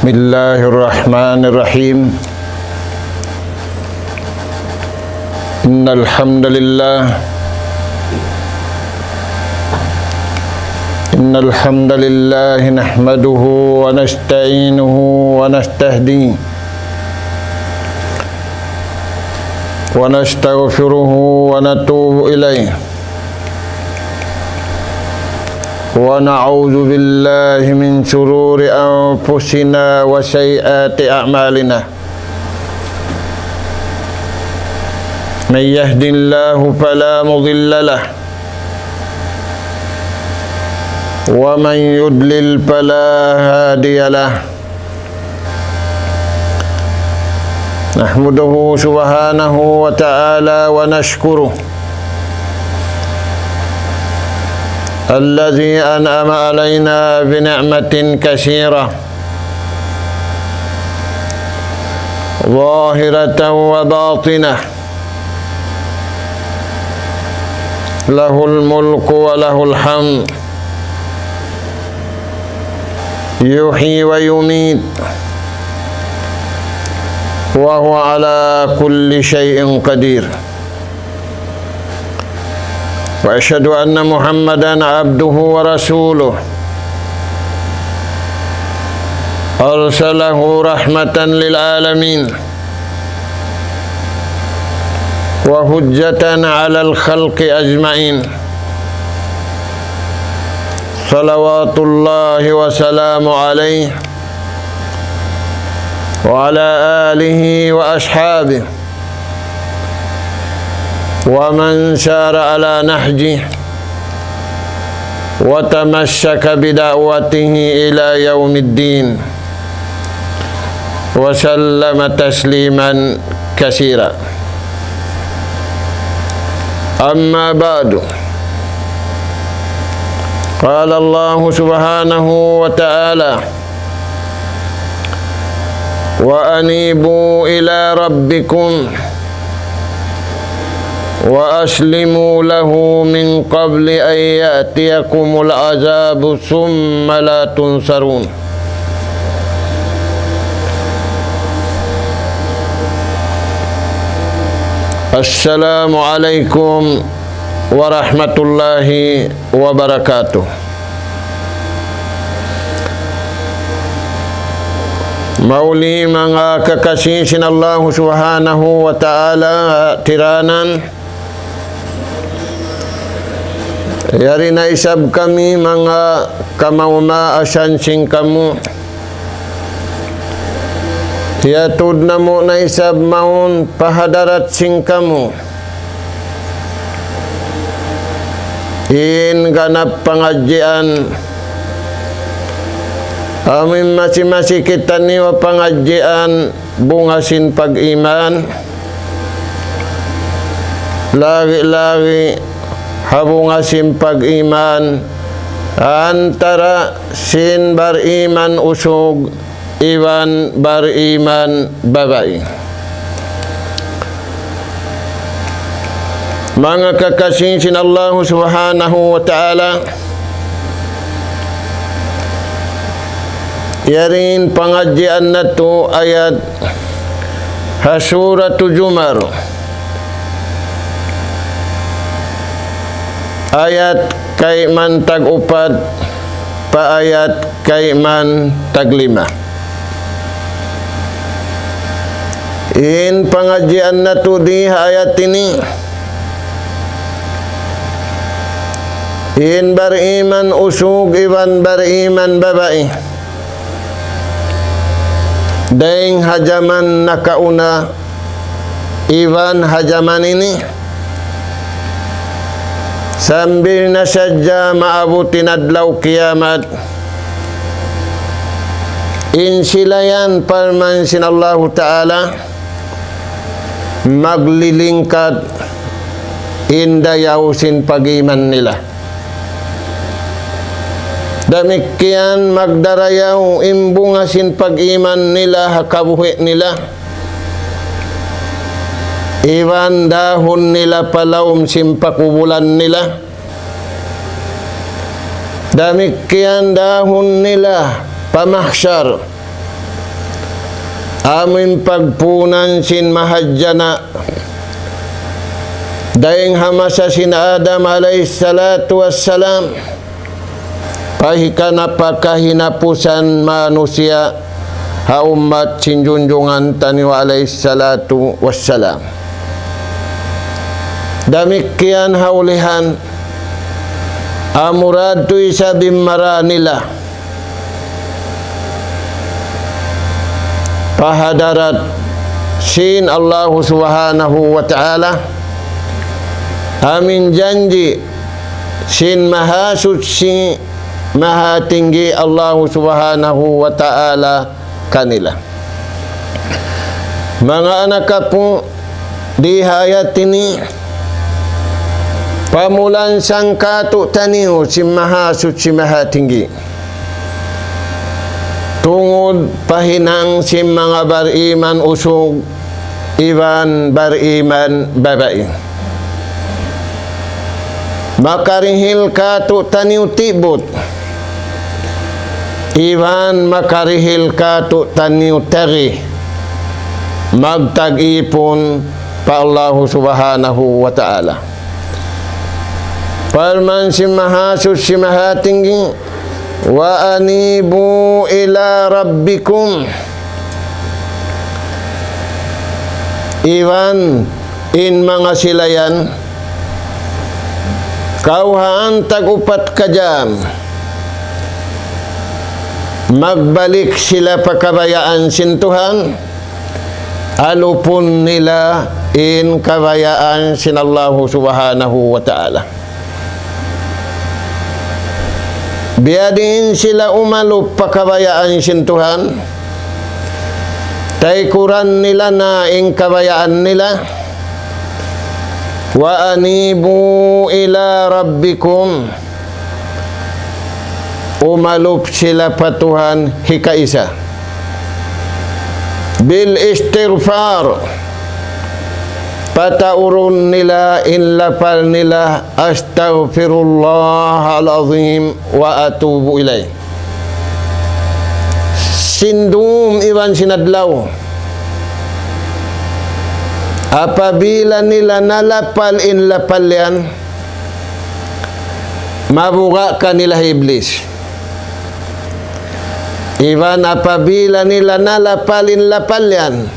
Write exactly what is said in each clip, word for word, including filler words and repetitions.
بسم الله الرحمن الرحيم. إن الحمد لله إن الحمد لله نحمده ونستعينه ونستهديه ونستغفره ونتوب إليه، ونعوذ بالله من شرور أنفسنا وسيئات أعمالنا. من يهد الله فلا مضل له، ومن يضلل فلا هادي له. نحمده سبحانه وتعالى ونشكره الذي أنعم علينا بنعمة كثيرة ظاهرة وباطنة، له الملك وله الحمد، يحيي ويميت، وهو على كل شيء قدير. وأشهد أن محمدا عبده ورسوله، أرسله رحمة للعالمين وحجة على الخلق أجمعين، صلوات الله وسلامه عليه وعلى آله وأصحابه ومن سار على نهجه وتمسك بدعوته إلى يوم الدين، وسلم تسليما كثيرا. أما بعد، قال الله سبحانه وتعالى: وأنيبوا إلى ربكم وأسلموا له من قبل أن يأتيكم العذاب ثم لا تنصرون. السلام عليكم ورحمة الله وبركاته. Mahuli manga kakasi sin Allahu Subhanahu wa Ta'ala, tiranan. Yari na isab kami manga kamaumaasan sin kamu. Hiyatud namu' na isab mawn pa hadarat sin kamu in ganap pangadjian. Amu in masi-masi kitaniyu pangadjian bunga sin pag-iman. Lagi-lagi ha bunga sin pag-iman antara sin bariman usug iban bariman babai. Manga kakasi sin Allahu Subhanahu wa Ta'ala, yari in pangadjian natu' ayat ha Suratu Zumar, ayat kayman tag-upat pa ayat kayman taglima. In pangadjian natu' di ha ayat ini, in bariman usug iban bariman babai, dayng ha jaman nakauna iban ha jaman ini, sambil na sadja maabut in adlaw kiyamat, in sila yan, parman sin Allahu Ta'ala, maglilingkat in dayaw sin pag-iman nila. Damikkiyan magdarayaw in bunga sin pag-iman nila ha kabuhi' nila. Iban dahun nila pa lawm sin pakubulan nila. Damikkiyan dahun nila pa mahsar. Amu in pagpuunan sin mahadjana' dayn ha masa sin Adam alayhis salatu wassalam, pahikana pa kahinapusan manusiya' ha ummat sin junjungan taniyu alayhis salatu wassalam. Damikkiyan ha ulihan, amura tuud isab in mara nila pa hadarat sin Allahu Subhanahu wa Ta'ala, amu in janji' sin Mahasuchi Mahatinggi Allahu Subhanahu wa Ta'ala kanila. Manga anak apu', di ha ayat ini, pamulan sangkatu' taniyu sin Mahasuchi Mahatinggi. Tungud pa hinang sin manga bariman usug iban bariman babai. Makarihil katu' taniyu tibut, iban makarihil katu' taniyu tari, magtag-ipun pa Allahu Subhanahu wa Ta'ala. Parman sin Mahasuchi Mahatinggi, وأنيبوا إلى ربكم. Iban in manga sila yan, kawhaan tag-upat ka jam, magbalik sila pa kabayaan sin Tuhan, alupun nila in kabayaan sin Allahu Subhanahu wa Ta'ala. Biyadiin sila umalup pa kabayaan sin Tuhan, taykuran nila na in kabayaan nila. وأنيبوا إلى ربكم. Umalup sila pa Tuhan hikaisa. بالاستغفار. Pataurun nila in lapal nila, أستغفر الله العظيم وأتوب إليه. Sin dum iban sin adlaw. Apabila nila nalapal in lapal yan, mabuga' kanila hi Iblis. Iban apabila nila nalapal in lapal yan,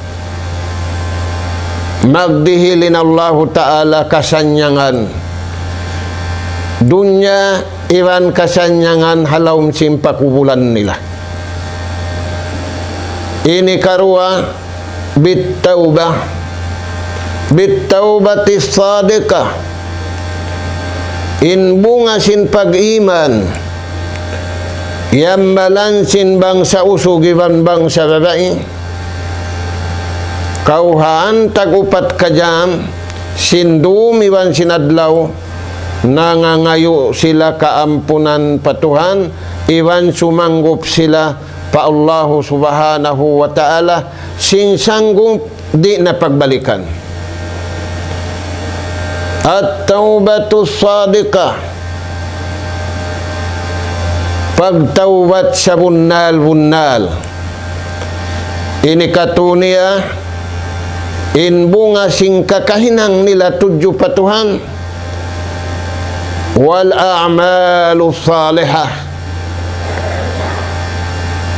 magdihil in Allahu Ta'ala kasannyangan dunya iban kasannyangan ha lawm sin pakubulan nila. Ini karuwa, بالتوبة، بالتوبة الصادقة. In bunga sin pag-iman, iyammalan sin bangsa usug iban bangsa babai, kawhaan tag-upat ka jam, sin dum iban sin adlaw, nangangayu' sila kaampunan pa Tuhan, iban sumanggup sila pa Allahu Subhanahu wa Ta'ala, sin sanggup di' na pagbalikan. التوبة الصادقة. Pagtawbat sabunnal-bunnal. Ini katu' niya in bunga sin kakahinang nila tudju pa Tuhan. والأعمال الصالحة.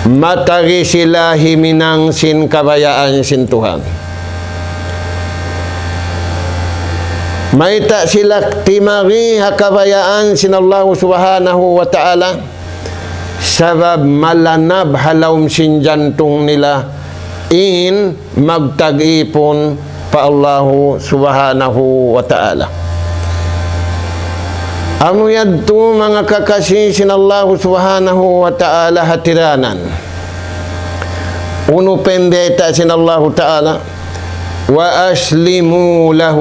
Matagi sila himinang sin kabayaan sin Tuhan. Mayta' sila timagi ha kabayaan sin Allahu Subhanahu wa Ta'ala? Sabab malanab ha lawm sin jantung nila in magtag-ipun pa Allahu Subhanahu wa Ta'ala. Amu yadtu manga kakasi sin Allahu Subhanahu wa Ta'ala hatiranan. Unu pa in bayta' sin Allahu Ta'ala, وأسلموا له.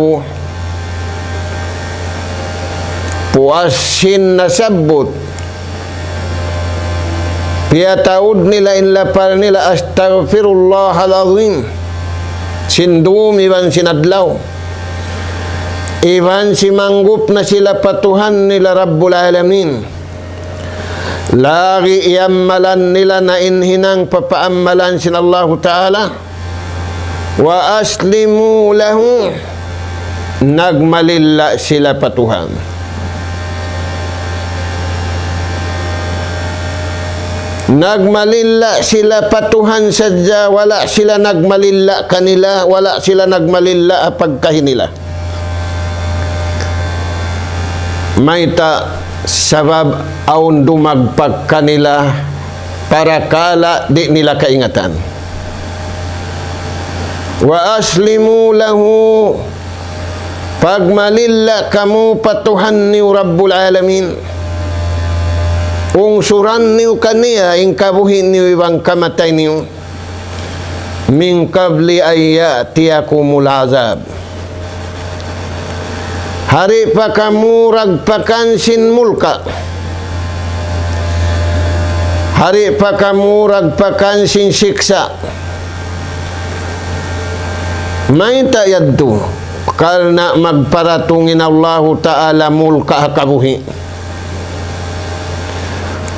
Puas sin nasabbut, piyataud nila in lapal nila, أستغفر الله العظيم. Sin dum iban sin adlaw. Iban simanggup na sila pa Tuhan nila Rabbul Alamin. Lagi' iyammalan nila na in hinang papaammalan sin Allahu Ta'ala. وأسلموا له. Nagmalilla' sila pa Tuhan. Nagmalilla' sila pa Tuhan sadja, wala' sila nagmalilla' kanila, wala' sila nagmalilla' ha pagkahi nila. Mayta'? Sabab awn dumagpak kanila parakala' di' nila kaingatan. وأسلموا له. Pagmalilla' kamu pa Tuhan niyu Rabbul Alamin. Ungsuran niyu kaniya in kabuhi' niyu iban kamatay niyu. من قبل أن يأتيكم العذاب. Hari pa kamu ragpakan sin mulka'. Hari pa kamu ragpakan sin siksa'. Mayta' yadtu? Karna' magparatung in Allahu Ta'ala mulka' ha kabuhi'.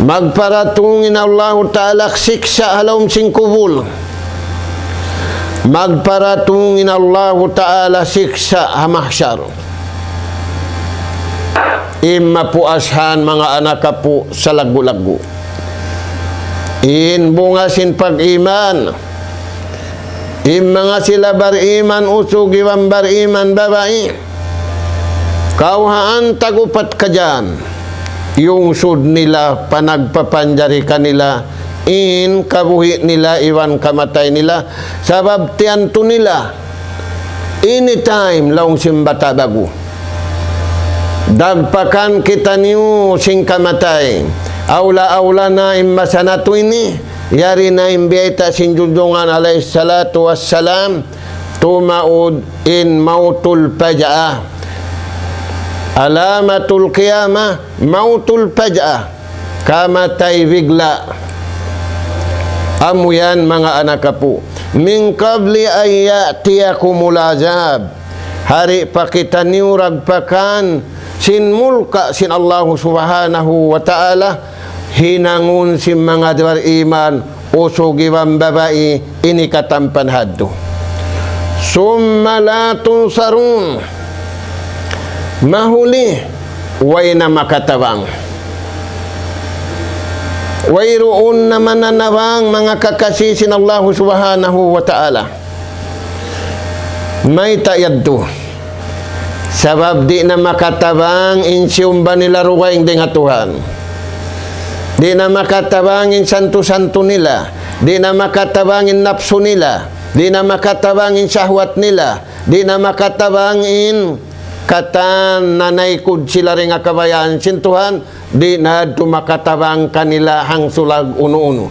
Magparatung in Allahu Ta'ala siksa' ha lawm sin kubul. Magparatung in Allahu Ta'ala siksa' ha mahsar. Imma puasahan manga anak apu' salaggu'-laggu'. In bunga sin pag-iman. In manga sila bariman usug iban bariman babai, kawhaan tag-upat kajaan, iyungsud nila pa nagpapanjari kanila in kabuhi' nila iban kamatay nila, sabab tiyantu nila, anytime laung sin bata' bagu. Dagpakan kitaniyu sin kamatay. Awla-awla na in masa natu' ini, yari na in biyayta' sin Junjungan alayhi salatu wassalam, tumaud in mawtul faja'ah. Alamatul qiyamah, mawtul faja'ah. Kamatay bigla'. Amu yan manga anak apu'. من قبل أن يأتيكم العذاب. Hari pa kitaniyu ragpakan sin mulka' sin Allahu Subhanahu wa Ta'ala, hinangun sin manga bariman, usug iban babai, ini katampan hadtu. ثم لا تنصرون. Mahuli, way na makatabang. Wayruun na mananabang manga kakasi sin Allahu Subhanahu wa Ta'ala. Mayta' yadtu? Sabab di' na makatabang in siyumba nila dugaing dayn ha Tuhan. Di' na makatabang in santu-santu nila. Di' na makatabang in napsu nila. Di' na makatabang in sahwat nila. Di' na makatabang in katan nanaykud sila dayn ha kabayaan sin Tuhan. Di' na yadtu makatabang kanila hangsulag unu-unu.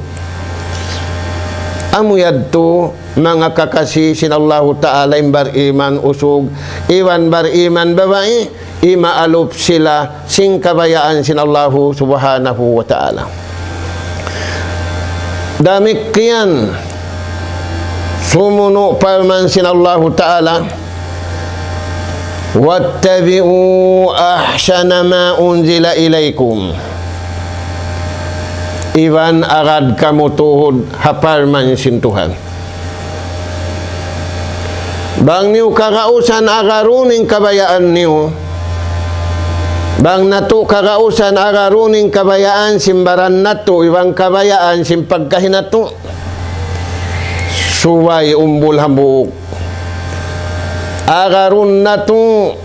Amu yadtu manga kakasi sin Allahu Ta'ala in bariman usug, iban bariman babai, imaalup sila sin kabayaan sin Allahu Subhanahu wa Ta'ala. Damikkiyan sumunu' parman sin Allahu Ta'ala, واتبعوا أحسن ما أنزل إليكم. Iban agad kamu tuhud ha parman sin Tuhan. Bang niyu kagausan agarun in kabayaan niyu, bang natu' kagausan agarun in kabayaan sin baran natu', iban kabayaan sin pagkahi natu', subay umbul hambuuk. Agarun natu'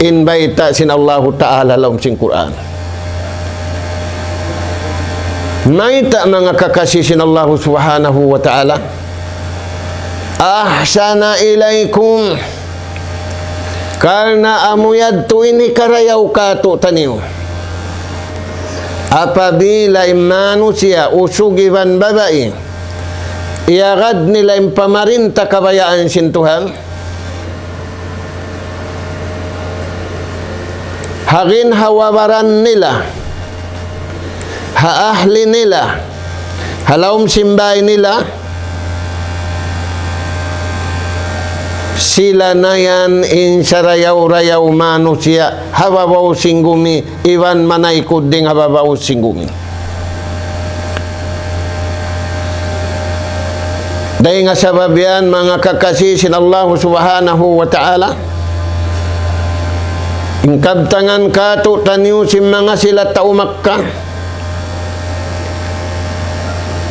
in bayta' sin Allahu Ta'ala ha lawm sin Qur'an. Mayta' manga kakasi sin Allahu Subhanahu wa Ta'ala? أحسن إليكم. Karna' amu yadtu in hikarayaw kātu'niyu. Apabila in manusiya' usug iban babai, iyagad nila in pamarinta kabayaan sin Tuhan, ha ginhawa-baran nila, ha ahli nila, ha lawm sin bāy nila, sila na yan in sarayaw-rayaw manusiya' ha babaw sin gumi, iban manaykud dayn ha babaw sin gumi. Dayn ha sabab yan, manga kakasi sin Allah Subhanahu wa Ta'ala, in kabtangan kātu'niyu sin manga sila tau Makkah,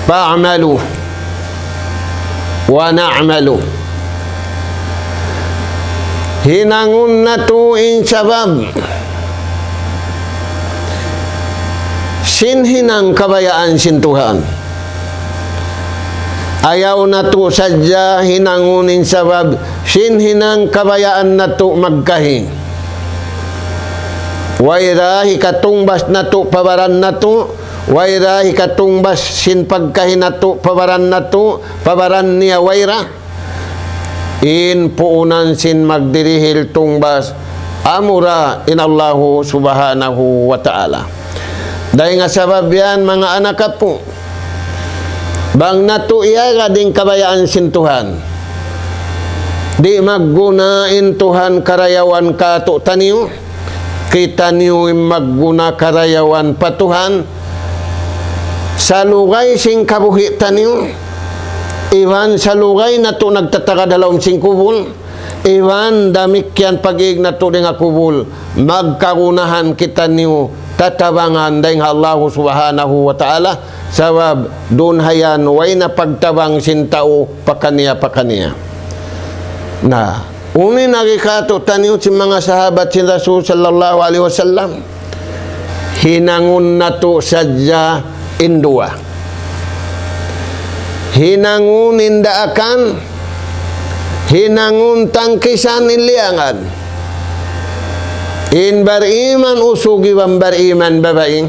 فاعملوا ونعمل. Hinangun natu' in sabab sin hinang kabayaan sin Tuhan. Ayaw natu' sadja hinangun in sabab sin hinang kabayaan natu' magkahi. Wayra hikatungbas natu' pa baran natu', wayra hikatungbas sin pagkahi natu' pa baran natu', pa baran niya wayra. In puunan sin magdirihil tungbas, amura in Allahu Subhanahu wa Ta'ala. Dayn ha sabab yan, manga anak apu', bang natu' iyagad in kabayaan sin Tuhan, di' magguna in Tuhan karayawan kātu'niyu, kitaniyu in magguna karayawan pa Tuhan, salugay sin kabuhi' taniyu, iban salugay natu' nagtatagad ha lawm sin kubul, iban damikkiyan pag-īg natu' dayn ha kubul, magkagunahan kitaniyu tatabangan dayn ha Allahu Subhanahu wa Ta'ala, sabab duun ha yan way na pagtabang sin tau pakaniya-pakaniya. Na, unu in agi kātu'niyu sin manga sahabat sin Rasul sallallahu alayhi wasallam, hinangun natu' sadja in duwa. Hinangun in daakan, hinangun tangkisan in liyangan. In bariman usug iban bariman babai,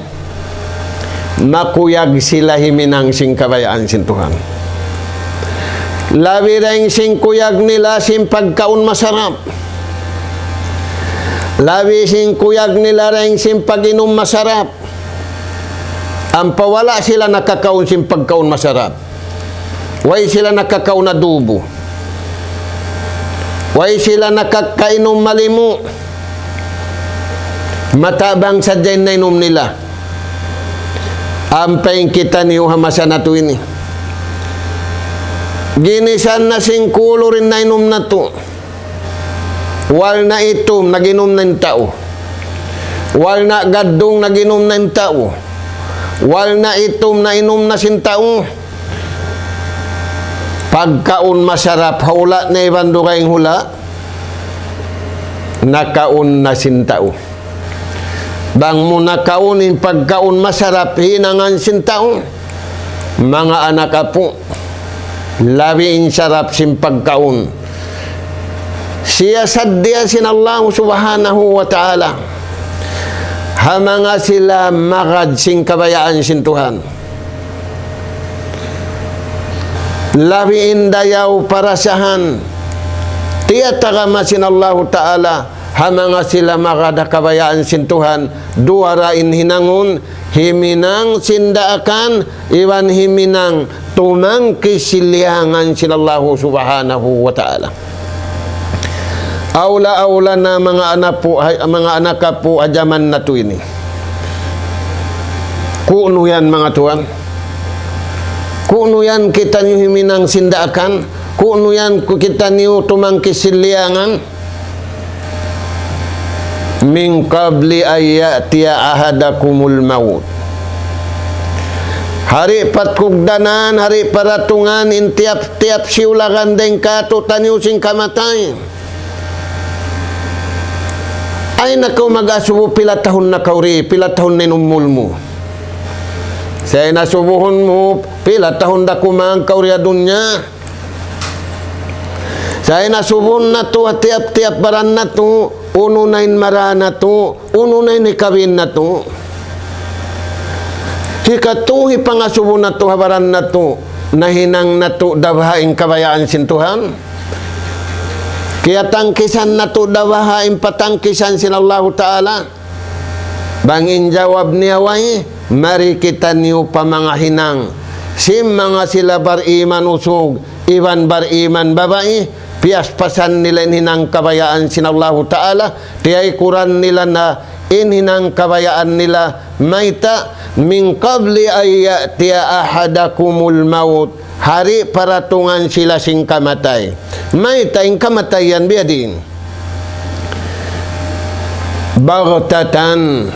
makuyag sila himinang sin kabayaan sin Tuhan. Labi dayn sin kuyag nila sin pagkaun masarap. Labi sin kuyag nila dayn sin pag-inum masarap. Ampa wala' sila nakakaun sin pagkaun masarap. Way sila nakakaun adubu. Way sila nakakainum malimu. Matabang sadja in nainum nila. Ampa in kitaniyu ha masa natu' ini, ginisan na sin kulur in nainum natu'. Walna' itum, nag-inum na in tau. Walna' gaddung, nag-inum na in tau. Walna' itum, nainum na sin tau. Pagkaun masarap, ha hula' niya iban dugaing hula', nakaun na sin tau. Bang mu nakaun in pagkaun masarap hinangan sin tau, manga anak apu', labi in sarap sin pagkaun siyasadiya sin Allah Subhanahu wa Ta'ala ha manga sila magad sin kabayaan sin Tuhan. Labi in dayaw parasahan tiyatagama sin Allahu Ta'ala ha manga sila magad ha kabayaan sin Tuhan, duwa ra in hinangun, himinang sin daakan, iban himinang tumangkis sin liyangan sin Allahu Subhanahu wa Ta'ala. Awla-awla na manga anak apu', ha-, manga anak apu' ha jaman natu' ini. Ku'nu yan manga tuwan? Ku'nu yan kitaniyu himinang sin daakan? Ku'nu yan ku-, kitaniyu tumangkis sin liyangan? من قبل أن يأتي أحدكم الموت. Hari' pa kugdanan, hari' pa datungan, in tiyap-tiyap siyulagan dayn kātu'niyu sin kamatay. Ay na kaw mag-asubu, pila tahun na kaw di, pila tahun na in umul mu. Sa' in asubuhun mu, pila tahun da kuman kaw di ha dunya. Sa' in asubuhun natu', ha tiyap-tiyap baran natu', unu na in mara natu', unu na in hikabin natu'. Hikatu, hipangasubu natu' ha baran natu', nahinang natu' da baha' in kabayaan sin Tuhan. Kiyatangkisan natu' da baha' in patangkisan sin Allahu Ta'ala. Bang in jawab niya way, mari kitaniyu pa manga hinang sin manga sila bariman usug iban bariman babai, piyaspasan nila in hinang kabayaan sin Allahu Ta'ala, tiyaykuran nila na in hinang kabayaan nila, mayta', من قبل أن يأتي أحدكم الموت. Hari paratungan sila sin kamatay. Mayta' in kamatay yan biyadiin? Baghtatan.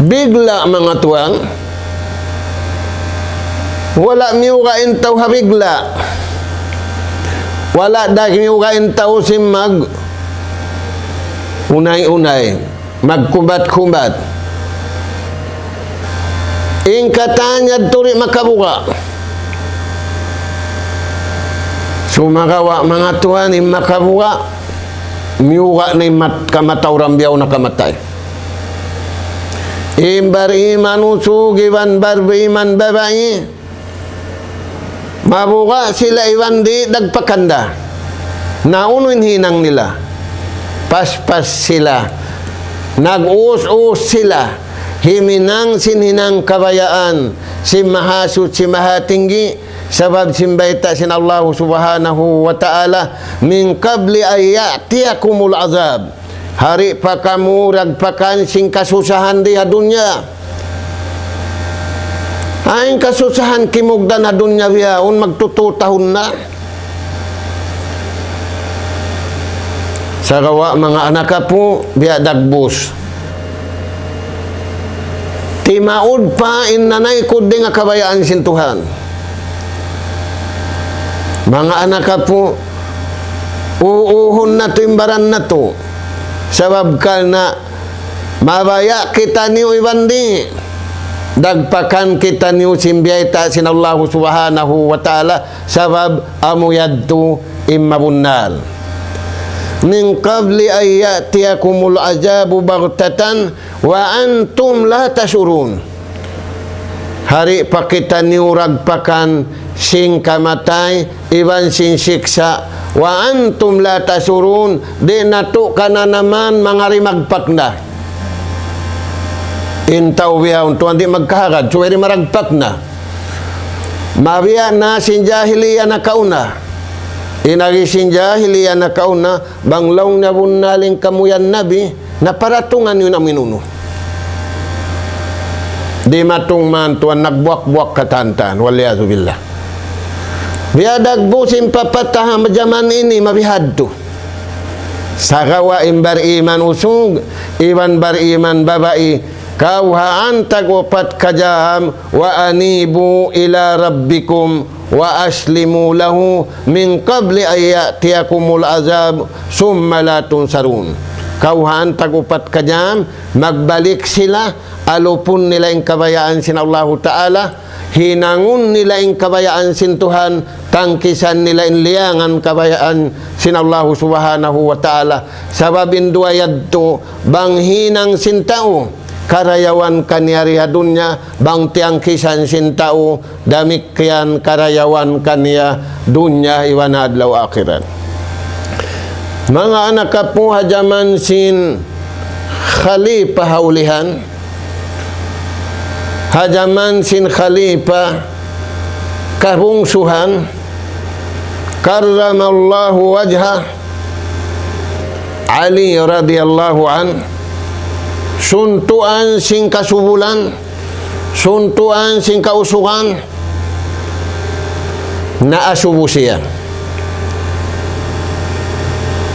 Bigla', manga tuwan. Wala' miyuga' in tau ha bigla'. Wala' da miyuga' in tau sin mag-unay-unay, magkumbat-kumbat. In katan yadtu di' makabuga'. Sumagawa', manga tuwan, in makabuga', miyuga' na in mat-, kamatauran biyaun na kamatay. In bariman usug iban bariman babai, mabuga' sila iban di' dagpakan da. Na unu in hinang nila? Paspas sila. Nag-us-us sila. Himinang sin hinang kabayaan sin Mahasuchi Mahatinggi, sabab sin bayta' sin Allah Subhanahu wa Ta'ala, من قبل أن يأتيكم العذاب. Hari pa kamu dagpakan sin kasusahan di ha dunya. Ay, in kasusahan kimugdan ha dunya bihaun, magtutu tahun na. Sagawa', manga anak apu', biya' dagbus. Timaud pa in nanay ku dayng ha kabayaan sin Tuhan. Manga anak apu', uuhun natu' in baran natu'. Sabab karna' mabaya' kitaniyu iban di', dagpakan kitaniyu sin biyayta' sin Allah Subhanahu wa Ta'ala, sabab amu yadtu in mabunnal. من قبل أن يأتيكم العذاب بغتة وأنتم لا تشعرون. Hari pa kitaniyu dagpakan sin kamatay iban sin siksa', وأنتم لا تشعرون, di' natu' kananaman mangari magpak na. In tau bihaun tuwan di' magkahagad, subay di' maragpak na. Mabiya' na sin jahiliya nakauna. In agi sin jahiliya nakauna, bang laung niya bunnal in kamuyan Nabi, na paratungan niyu na amu in unu. Dimatung man tuwan nagbuak-buak katantan, والعياذ بالله. Biya' dagbus in papatahan jaman ini mabihadtu. Sagawa' in bariman usug, iban bariman babai, kaw ha antag upat ka jam, وأنيبوا إلى ربكم وأسلموا له من قبل أن يأتيكم العذاب ثم لا تنصرون. Kaw ha antag upat ka jam, magbalik sila, alupun nila in kabayaan sin Allahu Ta'ala, hinangun nila in kabayaan sin Tuhan, tangkisan nila in liyangan kabayaan sin Allahu Subhanahu wa Ta'ala. Sabab in duwa yadtu, bang hinang sin tau, karayawan kaniya di ha dunya, bang tiyangkisan sin tau, damikkiyan karayawan kaniya dunya iban adlaw akhirat. Manga anak apu', ha jaman sin khalifa ha ulihan, ha jaman sin khalifa kabungsuhan, كرم الله وجهه, Ali radiyallahu anhu, suntuan sin kasubulan, suntuan sin kausugan, naasubu siya.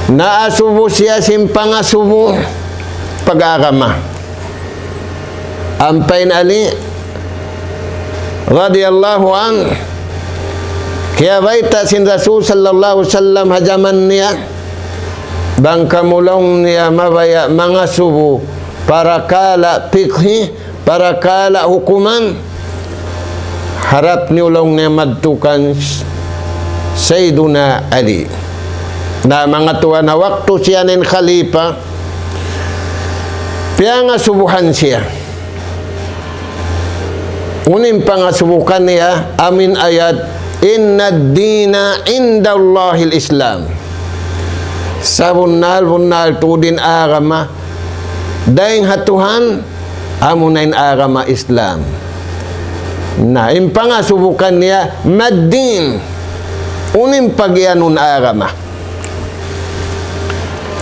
Naasubu siya sin pangasubu pag-agama. Ampa in Ali radiyallahu anhu, kiyabayta' sin Rasul sallallahu alayhi wasallam ha jaman niya, bang kamu laung niya mabaya' mangasubu parakala' fikhi, parakala' hukuman, harap niyu laung niya madtu kan Sayyiduna Ali. Na manga tuwan, ha waktu siya na in khalifa, piyangasubuhan siya. Unu in pangasubu kaniya, amu in ayat, إن الدين عند الله الإسلام. Sabunnal-bunnal tuud in agama dayn ha Tuhan, amuna in agama Islam. Na, in pangasubu kaniya, ما الدين. Unu in pagiyanun agama?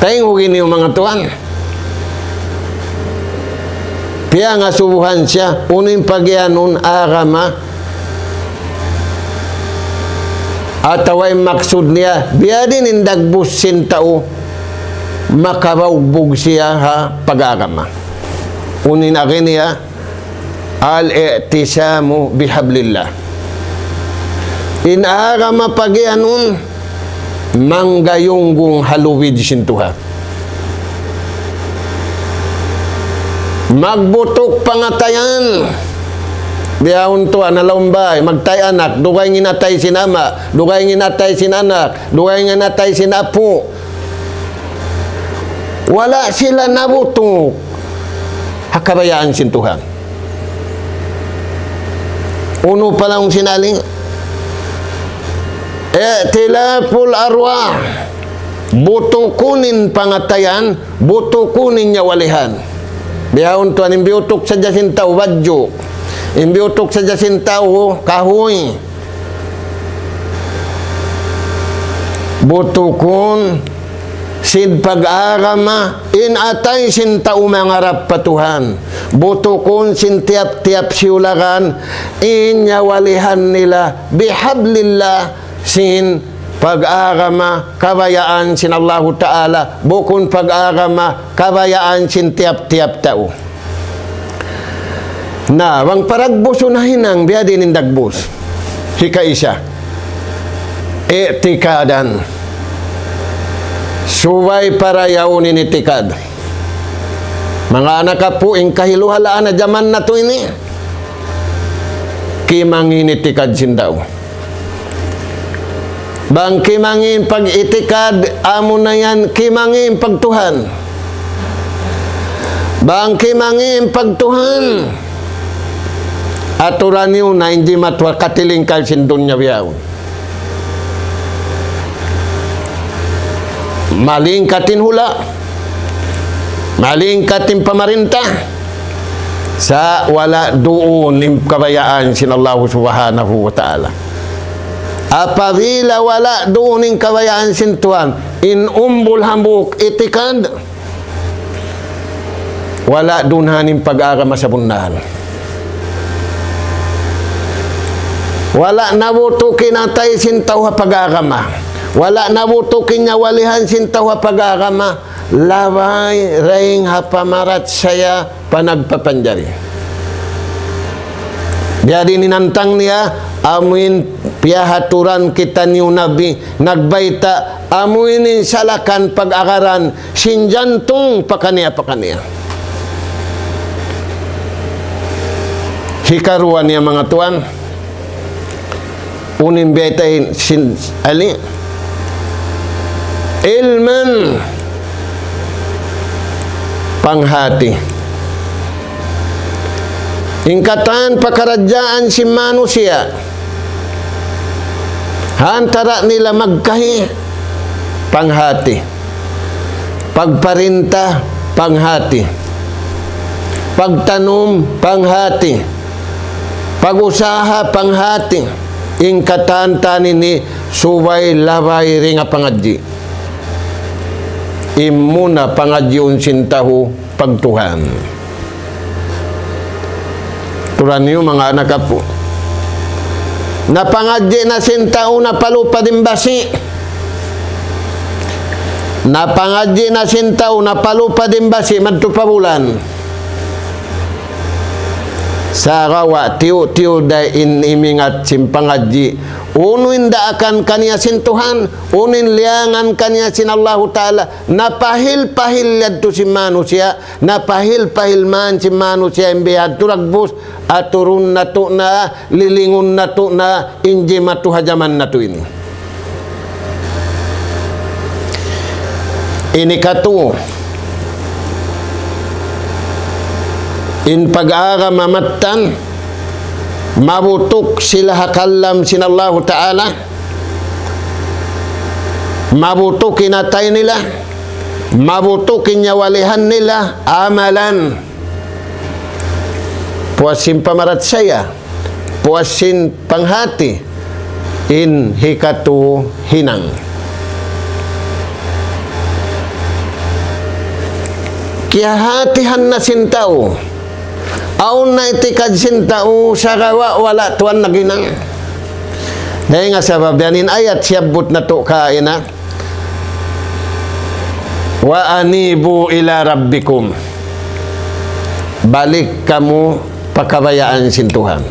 Tayngugi niyu manga tuwan. Piyangasubuhan siya, unu in pagiyanun agama, Atawa in maksud niya, biya' diin in dagbus sin tau, makabaugbug siya ha pag-agama. Unu in agi niya, الاعتصام بحبل الله. In agama pagiyanun, manggayunggung ha lubid sin Tuhan. Magbutuk pangatayan. Bihaun tuwan, ha lawm bay, magtay anak, dugaing in atay sin ama', dugaing in atay sin anak, dugaing in atay sin apu'. Wala' sila nabutuk ha kabayaan sin Tuhan. Unu pa laung sin ali? ائتلاف الأرواح. Butukun in pangatayan, butukun in nyawalihan. Bihaun tuwan, in biyutuk sadja sin tau badju'. In biyutuk sadja sin tau kahuy. Butukun sin pag-agama, in atay sin tau mangarap pa Tuhan. Butukun sin tiyap-tiyap siyulagan, in nyawalihan nila بحبل الله, sin pag-agama kabayaan sin Allahu Ta'ala, bukun pag-agama kabayaan sin tiyap-tiyap tau. Na, bang paragbusun ha hinang, biya' diin in dagbus. Hikaisa, i'tikadan. Subay parayawun in itikad. Manga anak apu', in kahiluhalaan ha jaman natu' ini, kimangī' in itikad sin tau. Bang kimangī' in pag-itikad, amuna yan kimangī' in pagtuhan. Bang kimangī' in pagtuhan, aturan niyu na in jimatu ha katilingkal sin dunya bihaun. Malingkat in hula', malingkat in pamarinta, sa' wala' duun in kabayaan sin Allahu Subhanahu wa Ta'ala. Apabila wala' duun in kabayaan sin Tuhan, in umbul hambuuk itikad, wala' duun han in pag-agama sabunnal. Wala' nabutuk in atay sin tau ha pag-agama. Wala' nabutuk in nyawalihan sin tau ha pag-agama. Labay dayn ha pamarachaya panagpapanjari. Biya' diin in hantang niya, amuin piyahaturan kitaniyu Nabi, nagbayta', amuin in salakan pag-agaran sin jantung pakaniya-pakaniya. Hikaruwa niya, manga tuwan, unu in bayta' sin ali, ilman, panghati. In katan pakaradjaan sin manusiya', ha antara' nila magkahi, panghati. Pagparinta, panghati. Pagtanum, panghati. Pag-usaha, panghati. In katan-katan ini subay labay dayn ha pangadji'. In muna pangadjiun sin tau pagtuhan. Turan niyu, manga anak apu'. Napangadji' na sin tau, napalupad in basi'. Napangadji' na sin tau, napalupad in basi', madtu pa bulan. Sagawa' tiyu'-tiyu' da in imingat sin pangadji'. Unu in daakan kaniya sin Tuhan, unu in liyangan kaniya sin Allahu Ta'ala, napahil-pahil yadtu sin manusiya', napahil-pahil man sin manusiya' in bihadtu dagbus, aturun natu' na, lilingun natu' na, in jimatu ha jaman natu' ini. Ini katu', in pag-agama mattan, mabutuk sila ha kalam sin Allahu Ta'ala, mabutuk in atay nila, mabutuk in nyawalihan nila, amalan. Puas sin pamarachaya, puas sin panghati, in hikatu hinang. Kiyahatihan na sin tau. Awn na itikad sin tau, sagawa' wala' tuwan naghinang. Dayn ha sabab yan in ayat siyabbut natu' kaina, وأنيبوا إلى ربكم. Balik kamu pa kabayaan sin Tuhan.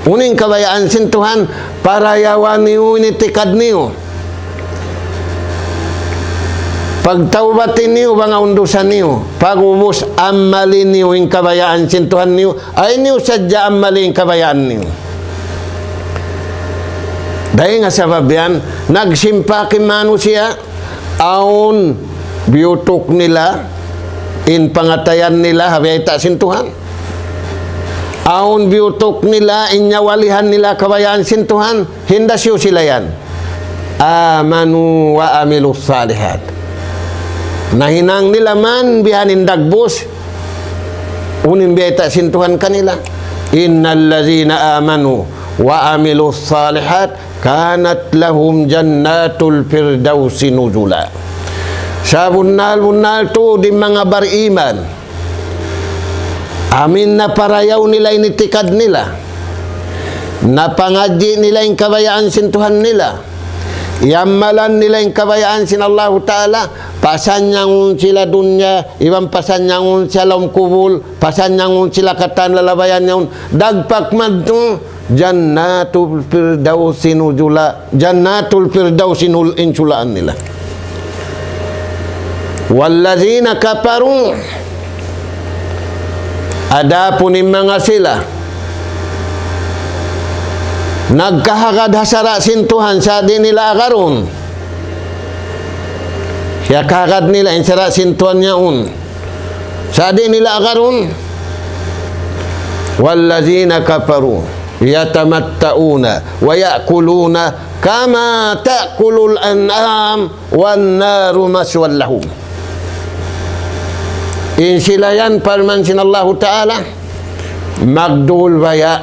Unu in kabayaan sin Tuhan, parayawa niyu in itikad niyu. Pagtawbati niyu bang awn dusa niyu. Pag'ubus amali niyu in kabayaan sin Tuhan niyu. Ayaw niyu sadja amali in kabayaan niyu. Dayn ha sabab yan, nagsimpak in manusiya', awn biyutuk nila in pangatayan nila ha biyayta' sin Tuhan. Awn biyutuk nila in nyawalihan nila kabayaan sin Tuhan, hinda siyu sila yan. آمنوا وعملوا الصالحات. Nahinang nila man biya' ha yan in dagbus, unu in biyayta' sin Tuhan kanila. إن الذين آمنوا وعملوا الصالحات كانت لهم جنات الفردوس نزلا. Sabunnal-bunnal tuud in manga bariman. Amu in naparayaw nila in itikad nila. Napangadji' nila in kabayaan sin Tuhan nila. Iyamalan nila in kabayaan sin Allahu Ta'ala. Pasannyangun sila dunya, iban pasannyangun sila lawm kubul, pasannyangun sila katan lalabayan yaun. Dagpak madtu, جنات الفردوس نزلا. Jannatul Firdaus in hul-, in sulaan nila. والذين كفروا. Adapun in manga sila nagkahagad ha sara' sin Tuhan, sa' di' nila agarun. Iyakahagad nila in sara' sin Tuhan yaun. Sa' di' nila agarun. والذين كفروا يتمتعون ويأكلون كما تأكل الأنعام والنار مثوى لهم. In sila yan, parman sin Allahu Ta'ala, magdul baya'.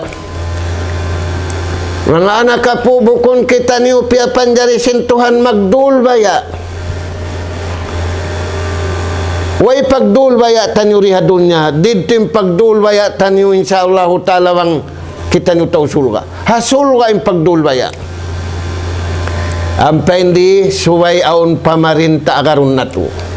Manga anak apu', bukun kitaniyu piyapanjari sin Tuhan magdul baya'. Way pagdul baya' taniyu di ha dunya. Didtu in pagdul baya' taniyu, insya Allahu Ta'ala, bang kitaniyu tau surga'. Ha surga' in pagdul baya'. Ampa in di subay awn pamarinta agarun natu'.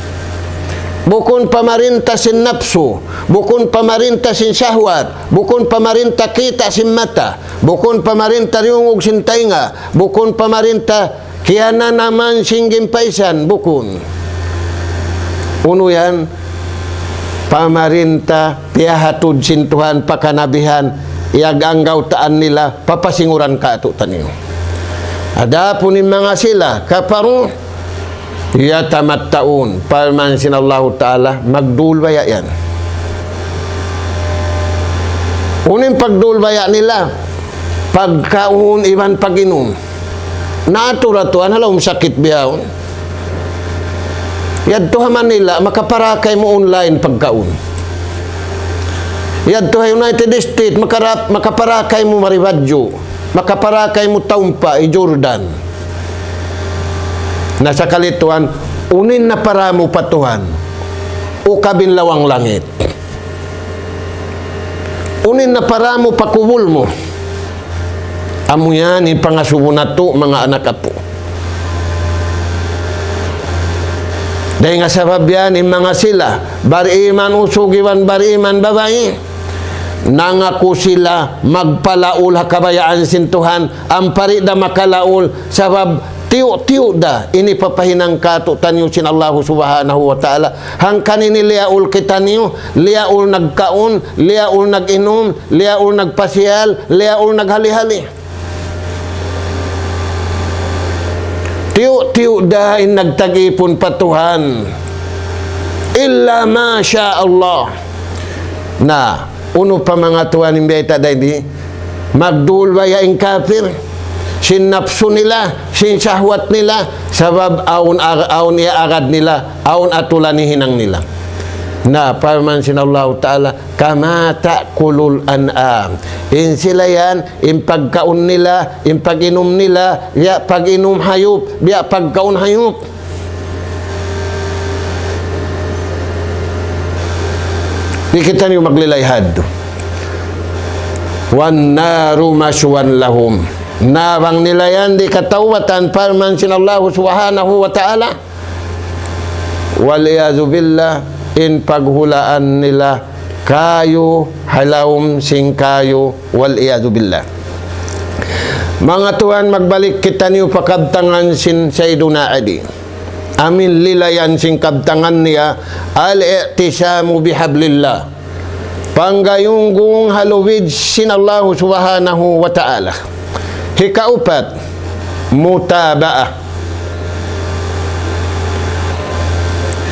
Bukun pamarinta sin napsu, bukun pamarinta sin sahwat, bukun pamarinta kita' sin mata, bukun pamarinta diyungug sin taynga, bukun pamarinta kiyananaman sin ginpaisan, bukun. Unu yan? Pamarinta piyahatud sin Tuhan pa kanabihan, iyag anggawtaan nila, papasinguran kātu'niyu. Adapun in manga sila, كفروا يتمتعون, parman sin Allahu Ta'ala, magdul baya' yan. Unu in pagdul baya' nila? Pagkaun iban pag-inum. Natura tuwan, ha lawm sakit bihaun. Yadtu ha Manila, makaparakay mu online pagkaun. Yadtu ha United States, makarap-, makaparakay mu maribadju, makaparakay mu taumpa, i Jordan. Na sakali tuwan, unu in napara mu pa Tuhan, ukab in lawang langit. Unu in napara mu pa kubul mu. Amu yan in pangasubu natu', manga anak apu'. Dayn ha sabab yan, in manga sila, bariman usug iban bariman babai, nangaku sila magpalaul ha kabayaan sin Tuhan, ampa di' da makalaul, sabab tiyu'-tiyu' da ini papahinang kātu'niyu sin Allahu Subhanahu wa Ta'ala. Hangkan ini liyaul kitaniyu, liyaul nagkaun, liyaul nag-inum, liyaul nagpasiyal, liyaul naghali-hali. Tiyu'-tiyu' da in nagtag-ipun pa Tuhan. إلا ما شاء الله. Na, unu pa manga tuwan in biyayta' dayn di, magdul baya' in kapir, sin napsu nila, sin sahwat nila, sabab awn ag-, awn iyaagad nila, awn atulan hinang nila. Na, parman sin Allahu Ta'ala, كما تأكل الأنعام. In sila yan, in pagkaun nila, in pag-inum nila, biya' pag-inum hayup, biya' pagkaun hayup. Di' kitaniyu maglilay hadtu. والنار مثوى لهم. Na bang nila yan di' katawbatan, parman sin Allahu Subhanahu wa Ta'ala, wal iyadhu billah, in paghulaan nila kayu, ha lawm sin kayu, wal iyadhu billah. Manga tuwan, magbalik kitaniyu pa kabtangan sin Sayyiduna Ali. Amu in lilayan sin kabtangan niya, al-i'tisamu bihablillah. Panggayunggung ha lubid sin Allahu Subhanahu wa Ta'ala. Hikaupat, mutabaah.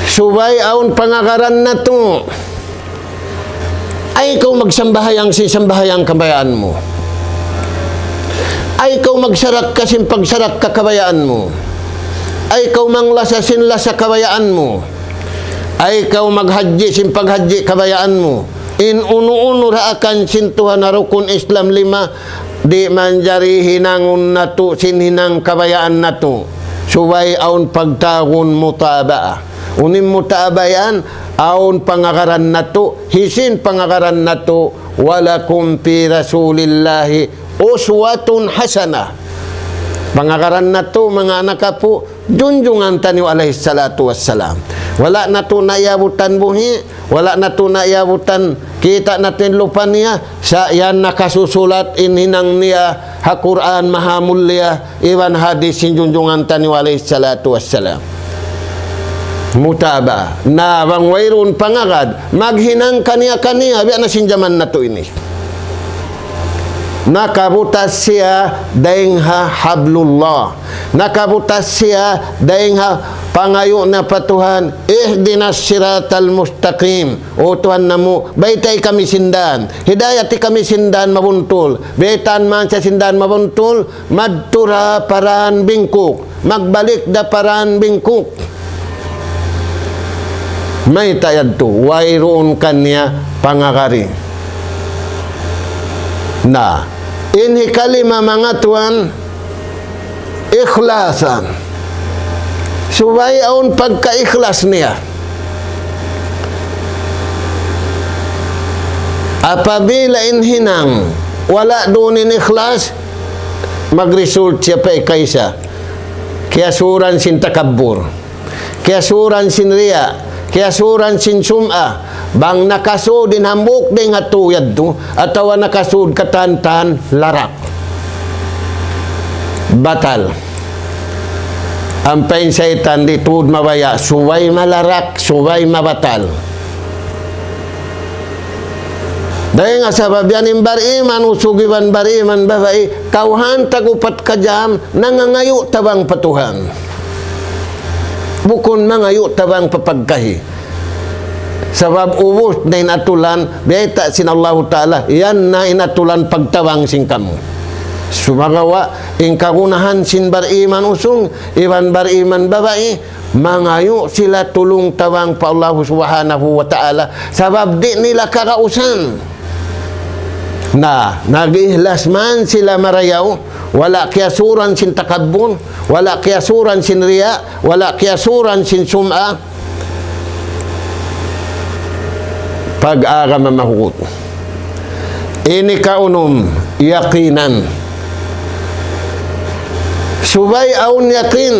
Subay awn pangagaran natu'. Ay kaw magsambahayang sin sambahayang kabayaan mu. Ay kaw magsarakka sin pagsaraka kabayaan mu. Ay kaw manglasa sin lasa kabayaan mu. Ay kaw maghajji sin paghajji kabayaan mu. In unu-unu daakan sin Tuhan ha rukun Islam lima, di' manjari hinangun natu' sin hinang kabayaan natu'. Subay awn pagtawagun mutabaah. Unu in mutabaah yan, awn pangagaran natu', hisiyu in pangagaran natu', ولكم في رسول الله أسوة حسنة. Pangagaran natu', manga anak apu', junjungan taniyu alayhi salatu wassalam. Wala' natu' na iyabutan buhi', wala' natu' na iyabutan kita' natu' in lupa niya, sa' yan nakasusulat in hinang niya ha Qur'an mahamulliya, iban hadis sin junjungan taniyu alayhi salatu wassalam. Mutabaah. Na bang wayruun pangagad, maghinang kaniya-kaniya, biya' na sin jaman natu' ini. Nakabutas siya dayn ha hablullah. Nakabutas siya dayn ha pangayu' niya pa Tuhan, اهدنا الصراط المستقيم. O Tuhan namu', baytai kami sin dan. Hidayati kami sin dan mabuntul. Baytaan man siya sin dan mabuntul, madtu da pa dan bingkuk. Magbalik da pa dan bingkuk. Mayta' yadtu, wayruun kaniya pangagad. Na, in hikalima, manga tuwan, ikhlasan. Subay awn pagka-ikhlas niya. Apabila in hinang wala' duun in ikhlas, mag-result siya pa ikaisa. Kiyasuran sin takabbur. Kiyasuran sin riya', kiyasuran sin sum'a, bang nakasud in hambuuk dayn ha tau yadtu, atawa nakasud katan-katan larak. Batal. Ampa in saytan di' tuud mabaya', subay malarak, subay mabatal. Dayn ha sabab yan in bariman usug iban bariman babai, kawhaan tag-upat ka jam, nangangayu' tabang pa Tuhan. Bukun mangayu' tabang pa pagkahi. Sabab ubus na in atulan, biyayta' sin Allahu Ta'ala, yan na in atulan pagtabang sin kamu. Sumagawa', in kagunahan sin bariman usug, iban bariman babai, mangayu' sila tulung tabang pa Allahu Subhanahu wa Ta'ala. Sabab di' nila kagausan. Na, nag-ihlas man sila marayaw, wala' kiyasuran sin takabbur, wala' kiyasuran sin riya', wala' kiyasuran sin sum'a. Pag-agama mahugut. Ini kaunum, yakinan. Subay awn yakin.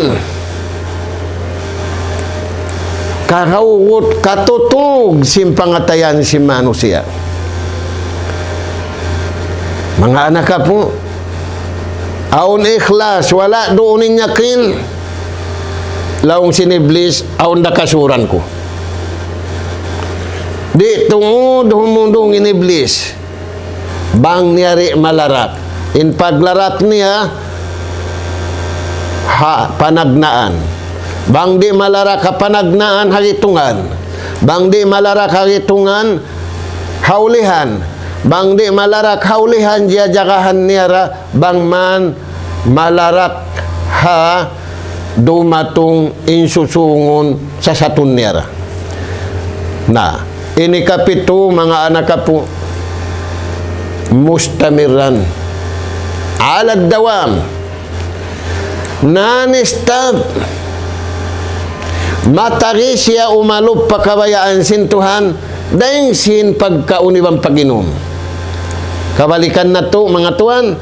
Kakahugut, katutug sin pangatayan sin manusiya'. Manga anak apu', awn ikhlas, wala' duun in yakin. Laung sin Iblis, awn da kasuran ku. Di' tungud humundung in Iblis. Bang niya di' malarak. In paglarak niya, ha panagnaan. Bang di' malarak ha panagnaan, ha gitungan. Bang di' malarak ha gitungan, ha ulihan. Bang di' malarak ha ulihan, jiyajagahan niya ra, bang man malarak ha dumatung in susungun sasatun niya ra. Na, ini kapitu, manga anak apu', mustamirran, ala dawam, non-stop, matagi siya umalup pa kabayaan sin Tuhan, dayn sin pagkaun iban pag-inum. Kabalikan natu', manga tuwan,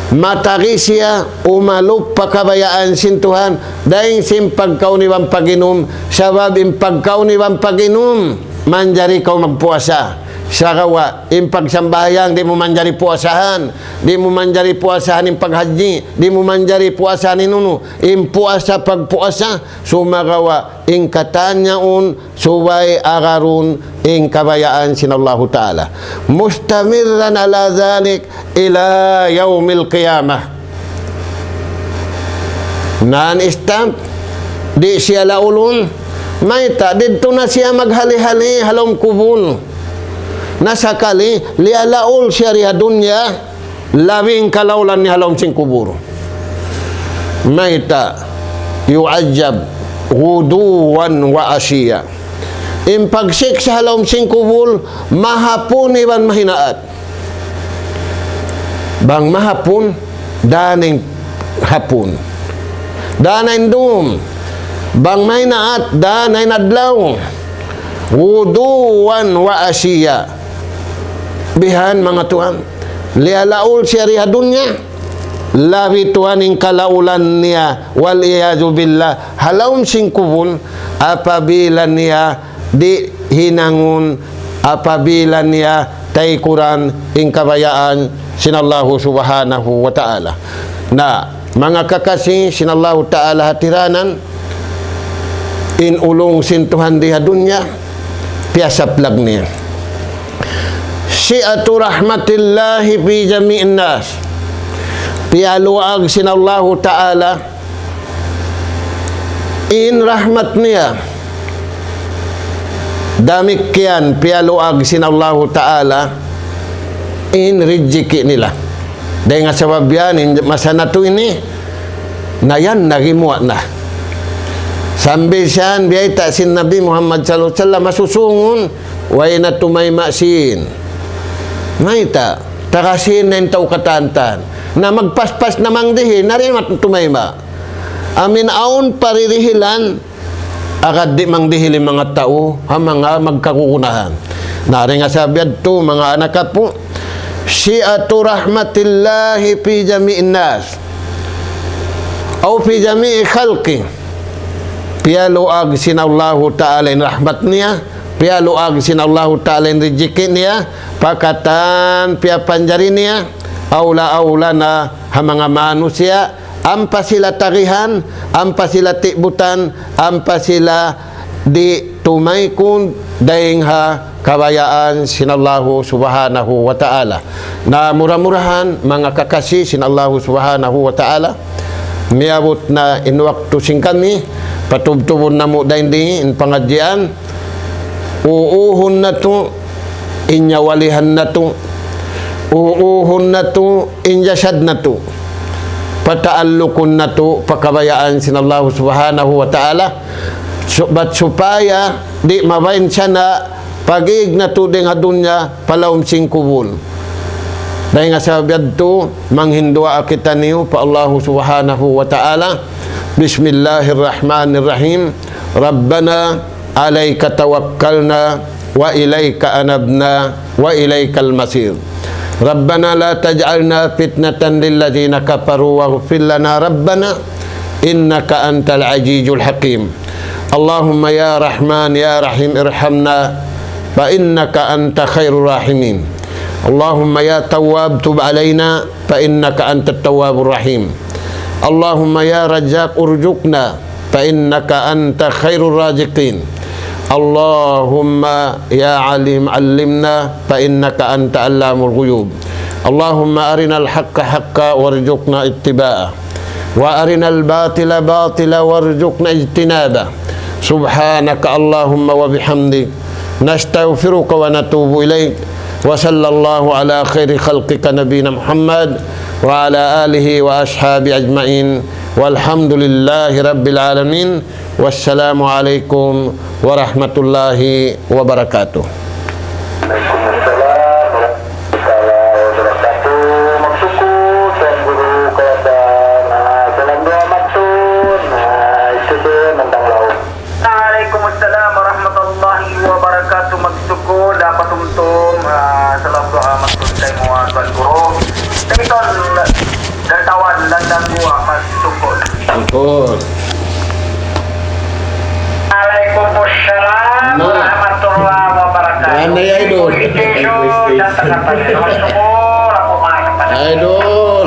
Matagi siya umalup pa kabayaan sin Tuhan, dayn sin pagkaun iban pag-inum, sabab in pagkaun iban pag-inum, manjari kaw magpuasa. Sagawa', in pagsambahayang, di' mu manjari puasahan, di' mu manjari puasahan in paghajji, di' mu manjari puasahan in unu, in puasa pagpuasa, sumagawa', in katan yaun, subay agarun in kabayaan sin Allahu Ta'ala. مستمرا على ذلك إلى يوم القيامة. Non-stop, di' siya laulun, mayta', didtu na siya maghali-hali ha lawm kubul. Na sakali, liyalaul siya di ha dunya, labi in kalaulan niya ha lawm sin kubul. Mayta', يعذب غدوا وعشيا. In pagsiksa' ha lawm sin kubul, mahapun iban mahinaat. Bang mahapun, dayn ha hapun. Dayn ha dum. Bang mahinaat, dayn ha adlaw. غدوا وعشيا. Bihan manga tuwan. Liyalaul siya di ha dunya. Labi tuwan in kalaulan niya. والعياذ بالله. Ha lawm sin kubul, apabila niya di' hinangun, apabila niya taykuran in kabayaan sin Allahu Subhanahu wa Ta'ala. Na, manga kakasi sin Allahu Ta'ala hatiranan, in ulung sin Tuhan di ha dunya, piyasaplag niya. سعة رحمة الله في جميع الناس. Piyaluag sin Allahu Ta'ala in rahmat niya. Damikkiyan piyaluag sin Allahu Ta'ala in rijiki' nila. Dayn ha sabab yan, in masa natu' ini, na yan, nagimuwa' na. Sambil siyan, biyayta' sin Nabi Muhammad sallallahu alayhi wasallam, masusungun, way na tumayma' sin. Mayta', taga sin na in tau katan-katan. Na magpaspas na mangdihil, narimat tumayma'. Amin awn pa dirihilan, agad di' mangdihil in manga tau, ha manga magkagunahan. Na, dayn ha sabab yadtu, manga anak apu', سعة رحمة الله في جميع الناس أو في جميع خلقه. Piyaluag sin Allahu Ta'ala in rahmat niya, piyaluag sin Allahu Ta'ala in rijiki' niya, pa katan piyapanjari niya, awla-awla na ha manga manusiya', ampa sila tagihan, ampa sila tibutan, ampa sila di' tumaykun dayn ha kabayaan sin Allahu Subhanahu wa Ta'ala. Na mura-murahan, manga kakasi sin Allahu Subhanahu wa Ta'ala, miyabut na in waktu sin kami, patubtubun namu' dayn di in pangadjian, uuhun natu' in nyawalihan natu', uuhun natu' in jasad natu', pataallukun natu' pa kabayaan sin Allahu Subhanahu wa Ta'ala, su-, bat supaya di' mabain sana pag-ig natu' dayn ha dunya pa lawm sin kubul. Dayn ha sabab yadtu, manghinduwaa kitaniyu pa Allahu Subhanahu wa Ta'ala. بسم الله الرحمن الرحيم. ربنا عليك توكلنا وإليك أنبنا وإليك المصير. ربنا لا تجعلنا فتنة للذين كفروا واغفر لنا ربنا إنك أنت العزيز الحكيم. اللهم يا رحمن يا رحيم ارحمنا فإنك أنت خير الراحمين. اللهم يا تواب تب علينا فإنك أنت التواب الرحيم. اللهم يا رزاق ارزقنا فإنك أنت خير الرازقين. اللهم يا عليم علمنا فإنك أنت علام الغيوب. اللهم أرنا الحق حقا وارزقنا اتباعه، وأرنا الباطل باطلا وارزقنا اجتنابه. سبحانك اللهم وبحمدك، نستغفرك ونتوب إليك. وصلى الله على خير خلقك نبينا محمد وعلى آله وأصحابه أجمعين. والحمد لله رب العالمين. والسلام عليكم ورحمة الله وبركاته. Waalaikumsalam warahmatullahi wabarakatuh. Magsukul, Tuan Guru, kaya sa na salam duwaa maksud, na isi din mantang laung. Waalaikumsalam warahmatullahi wabarakatuh. Magsukul, dapat tumtum, ah, salam duwaa maksud kaymu, ah, Tuan Guru. Kaiton, Waalaikumsalam warahmatullahi wabarakatuh. Anda ya, Idol. Idol.